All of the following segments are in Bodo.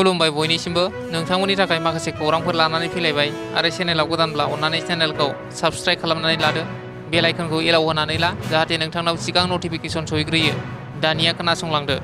खुलुमबाय बयनिसिमबो नोंथांमोननि थाखाय माखासे खौरांफोर लानानै फैलायबाय आरो चेनेलाव गोदानब्ला अन्नानै चेनेलखौ साबस्क्राइब खालामनानै लादो बेल आइकनखौ एलाव होनानै ला जाहाथे नोंथांनाव सिगां नटिफिकेसन सहैग्रोयो। दानिया खोनासंलांदो।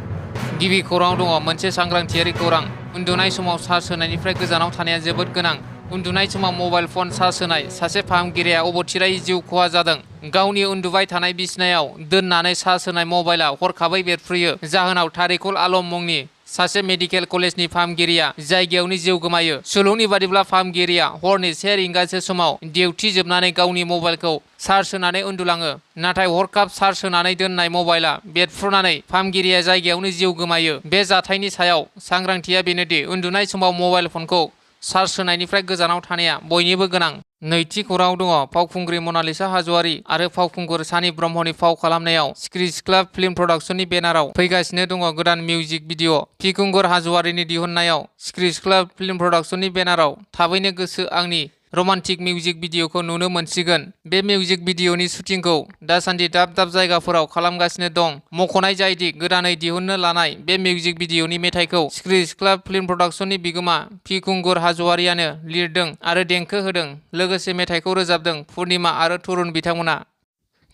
गिबि खौरां दङ मोनसे सांग्रांथियारि खौरां। उन्दुनाय समाव चार्ज होनायनिफ्राय गोजानाव थानाया जोबोद गोनां। उन्दुनाय समाव मबाइल फन चार्ज होनाय सासे फाहामगिरिया अबथिरायै जिउ खहा जादों। गावनि उन्दुबाय थानाय बिसिनायाव दोननानै चार्ज होनाय मबाइला हरखाबै बेरफ्रुयो। जाहोनाव तारिकुल आलम मुंनि सासे मेडिकेल कलेजनि फाहामगिरिया जायगायावनो जिउ गोमायो। सुलुंनि बादिब्ला फाहामगिरिया हरनि 1 रिंगासो समाव डिउटि जोबनानै गावनि मबाइलखौ चार्ज होनानै उन्दुलाङो। नाथाय हरखाब चार्ज होनानै दोननाय मबाइला बेरफ्रुनानै फाहामगिरिया जायगायावनो जिउ गोमायो। बे जाथायनि सायाव सांग्रांथिया बेनोदि उन्दुनाय समाव मबाइल फनखौ चार्ज होनायनिफ्राय गोजानाव थानाया बयनिबो गोनां। नैथि खौराङाव दङ फावखुंग्रि मनालिसा हाज'वारि आरो फावखुंगुर सानि ब्रह्मनि फाव खालामनायाव सिख्रि सिख्ला फिल्म प्रडाक्शननि बेनाराव फैगासिनो दङ गोदान मिउजिक भिडिअ'। फिखुंगुर हाज'वारिनि दिहुननायाव सिख्रि सिख्ला फिल्म प्रडाक्शननि बेनाराव थाबैनो गोसो आंनि रमान्टिक मिउजिक भिडिअ'खौ नुनो मोनसिगोन। बे मिउजिक भिडिअ'नि शुटिंखौ दासान्दि दाब दाब जायगाफोराव खालामगासिनो दं। मख'नाय जायोदि गोदानै दिहुननो लानाय बे मिउजिक भिडिअ'नि मेथाइखौ सिख्रि सिख्ला फिल्म प्रडाक्शननि बिगोमा फिखुंगुर हाज'वारियानो लिरदों आरो देंखो होदों। लोगोसे मेथाइखौ रोजाबदों पुर्निमा आरो तरुण बिथांमोना।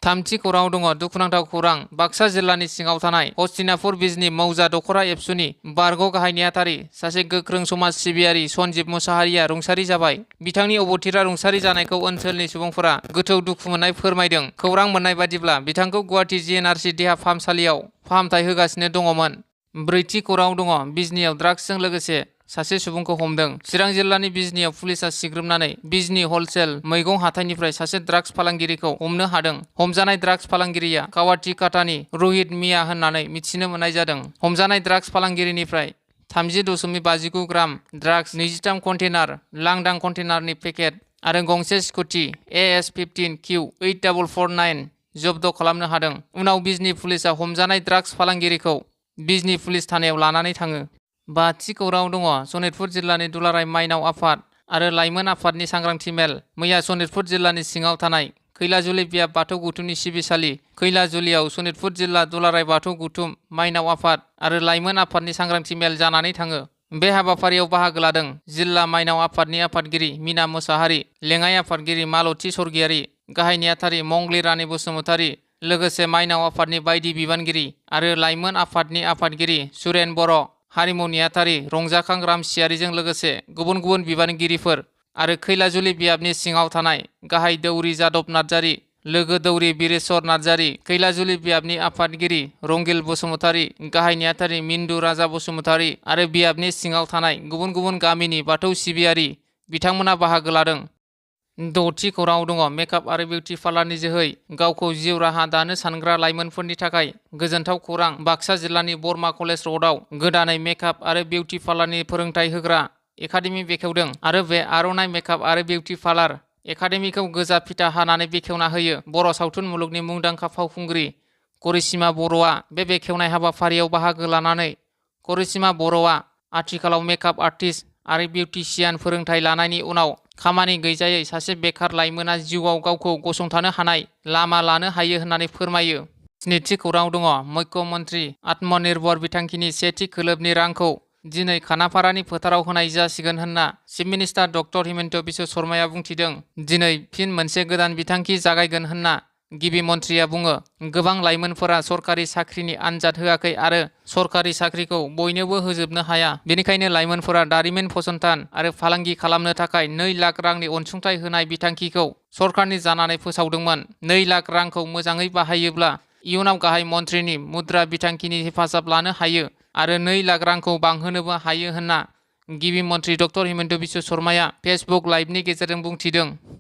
थामथि खौराङाव दङ दुखुनांथाव खौरां। बाक्सा जिल्लानि सिङाव थानाय हस्तिनापुर बिजनी मौजा दख'रा एबसुनि बारग' गाहाय नेहाथारि सासे गोख्रों समाज सिबियारि सन्जिब मुसाहारिया रुंसारि जाबाय। बिथांनि अबथिरा रुंसारि जानायखौ ओनसोलनि सुबुंफोरा गोथौ दुखु मोननाय फोरमायदों। खौरां मोननाय बादिब्ला बिथांखौ गुवाहाटी जिएनआरसि देहा फाहामसालियाव फाहामथाय होगासिनो दङमोन। ब्रैथि खौराङाव दङ बिजनीयाव ड्राग्सजों लोगोसे सासे सुबुंखौ हमदों। चिरां जिल्लानि बिजनीयाव पुलिसा सिग्रोमनानै बिजनी हलसेल मैगं हाथाइनिफ्राय सासे ड्राग्स फालांगिरिखौ हमनो हादों। हमजानाय ड्राग्स फालांगिरिया कावाटी काटानि रहित मिया होननानै मिथिनो मोननाय जादों। हमजानाय ड्राग्स फालांगिरिनिफ्राय 30.59 ग्राम ड्राग्स, 23 कन्टेनार लांदां कन्टेनारनि पेकेट आरो गंसे स्कुटि AS15Q8449 जब्द खालामनो हादों। उनाव बिजनी पुलिसा हमजानाय ड्राग्स फालांगिरिखौ बिजनी पुलिस थानायाव लानानै थाङो। बाथि खौराङाव दङ सनितपुर जिल्लानि दुलाराय माइनाव आफाद आरो लाइमोन आफादनि सांग्रांथि मेल। मैया सनितपुर जिल्लानि सिङाव थानाय खैलाजुलि बियाब बाथौ गुथुमनि सिबिसालि खैलाजुलियाव सनितपुर जिल्ला दुलाराय बाथौ गुथुम माइनाव आफाद आरो लाइमोन आफादनि सांग्रांथि मेल जानानै थाङो। बे हाबाफारियाव बाहागो लादों जिल्ला माइनाव आफादनि आफादगिरि मीना मोसाहारि, लेङाइ आफादगिरि मालती सरगियारि, गाहाय नेहाथारि मंगली रानी बसुमतारी, लोगोसे माइनाव आफादनि बायदि बिबानगिरि आरो लाइमोन आफादनि आफादगिरि सुरेन बर', हारिमु नेहाथारि रंजाखां रामसियारिजों लोगोसे गुबुन गुबुन बिबानगिरिफोर आरो खैलाजुलि बियाबनि सिङाव थानाय गाहाय दौरि जादब नार्जारि, लोगो दौरि बिरेस्वर नार्जारि, खैलाजुलि बियाबनि आफादगिरि रंगिल बसुमतारी, गाहाय नेहाथारि मिन्दु राजा बसुमतारी आरो बियाबनि सिङाव थानाय गुबुन गुबुन गामिनि बाथौ सिबियारि बिथांमोना बाहागो लादों। द'थि खौराङाव दङ मेकआप आरो बिउटि पार्लारनि जोहै गावखौ जिउ राहा दानो सानग्रा लाइमोनफोरनि थाखाय गोजोनथाव खौरां। बाक्सा जिल्लानि बरमा कलेज र'डआव गोदानै मेकआप आरो बिउटि पार्लारनि फोरोंथाय होग्रा एकाडेमि बेखेवदों आरो बे आर'नाइ मेकआप आरो बिउटि पार्लार एकाडेमिखौ गोजा फिथा हानानै बेखेवना होयो। बर' सावथुन मुलुगनि मुंदांखा फावखुंग्रि करिश्मा बर'आ बे बेखेवनाय हाबाफारियाव बाहागो लानानै करिश्मा बर'आ आथिखालाव मेकआप आर्टिस्ट आरो बिउटिशियान फोरोंथाय लानायनि उनाव खामानि गैजायै सासे बेखार लाइमोना जिउआव गावखौ गसंथानो हानाय लामा लानो हायो होननानै फोरमायो। स्निथि खौराङाव दङ मुख्यमन्त्री आत्मनिर्भर बिथांखिनि सेथि खोलोबनि रांखौ दिनै खानाफारानि फोथाराव होनाय जासिगोन होनना chief minister doctor Himanta Biswa शर्माया बुंथिदों। दिनै फिन मोनसे गोदान बिथांखि जागायगोन होनना गिबि मन्थ्रिया बुङो। गोबां लाइमोनफोरा सरकारि साख्रिनि आनजाद होआखै आरो सरकारि साख्रिखौ बयनोबो होजोबनो हाया। बेनिखायनो लाइमोनफोरा दारिमिन फसंथान आरो फालांगि खालामनो थाखाय 2 लाख रांनि अनसुंथाइ होनाय बिथांखिखौ सरकारनि जानानै फोसावदोंमोन। 2 लाख रांखौ मोजाङै बाहायोब्ला इयुनाव गाहाय मन्थ्रिनि मुद्रा बिथांखिनि हेफाजाब लानो हायो आरो 2 लाख रांखौ बांहोनोबो हायो होनना गिबि मन्थ्रि डक्टर हिमन्त बिश्व शर्माया फेसबुक लाइभनि गेजेरजों बुंथिदों।